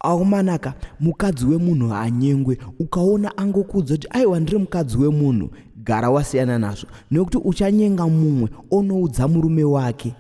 Akomanaka, mukadzi wemunhu haanyengwe. Ukaona angokuudza kuti aiwa, ndiri mukadzi wemunhu, gara wasiyana nazvo, nekuti uchanyenga mumwe onoudza murume wake.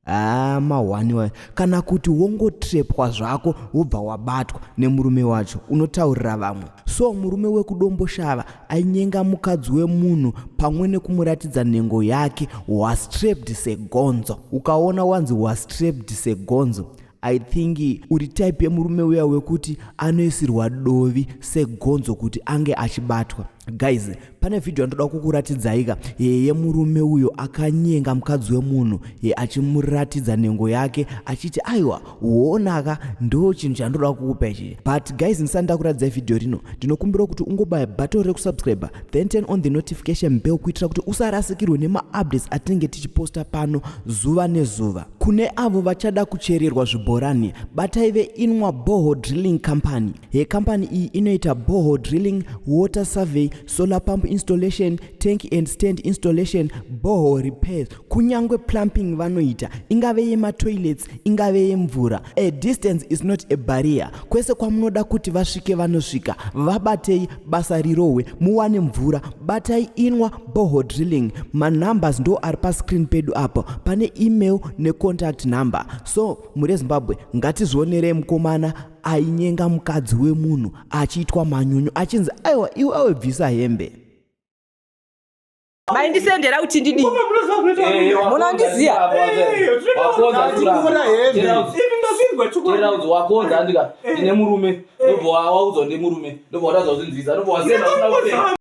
Haa, mahwani wayo, kana kuti wongotrepwa zvako, wobva wabatwa nemurume wacho unotaurira vamwe. So murume wekuDomboshava ainyenga mukadzi wemunhu pamwe nekumuratidza nhengo yake was trapped segonzo. Ukaona wanzi was trapped segonzo, I think uri type yemurume uya wekuti anoisirwa dovi segonzo kuti ange achibatwa. Guys, pane vhidhiyo yandoda kukuratidzai yemurume uyo akanyenga mukadzi wemunhu achimuratidza nhengo yake achiti, "Aiwa, uonaka, ndo chinhu chandoda kukupa ichi." But guys, ndisati ndakuratidzai vhidhiyo rino, ndinokumbira kuti ungobaya button rekusubscribe, then turn on the notification bell kuitira kuti usarasikirwe nemaupdates atinenge tichiposta pano zuva nezuva. Kune avo vachada kuchererwa zvibhorani, batai veInwa Borehole Drilling Company. Yekambani iyi inoita borehole drilling, water survey, solar pump installation, tank and stand installation, borehole repairs, kunyange plumbing vanoita, ingave yematoilets, ingave yemvura. A distance is not a barrier. Kwese kwamunoda kuti vasvike, vanosvika. Vabatei, basa rirohwe, muwane mvura. Batai Inwa Borehole Drilling. Manumbers ndo ari pascreen pedu apo, pane email necontact number. So muri Zimbabwe, ngatizvionerei mukomana ainyenga mukadzi wemunhu achiitwa manyunyu, achinzi, "Aiwa, iwe awebvisa hembe." Maindisendera kuti ndidii? Munondiziya? Wakonza andika ndine murume, ndobva waudzwa, "Ndine murume," ndobva watadza kuzvinzwisa, ndobva wasenda usina kupfeka.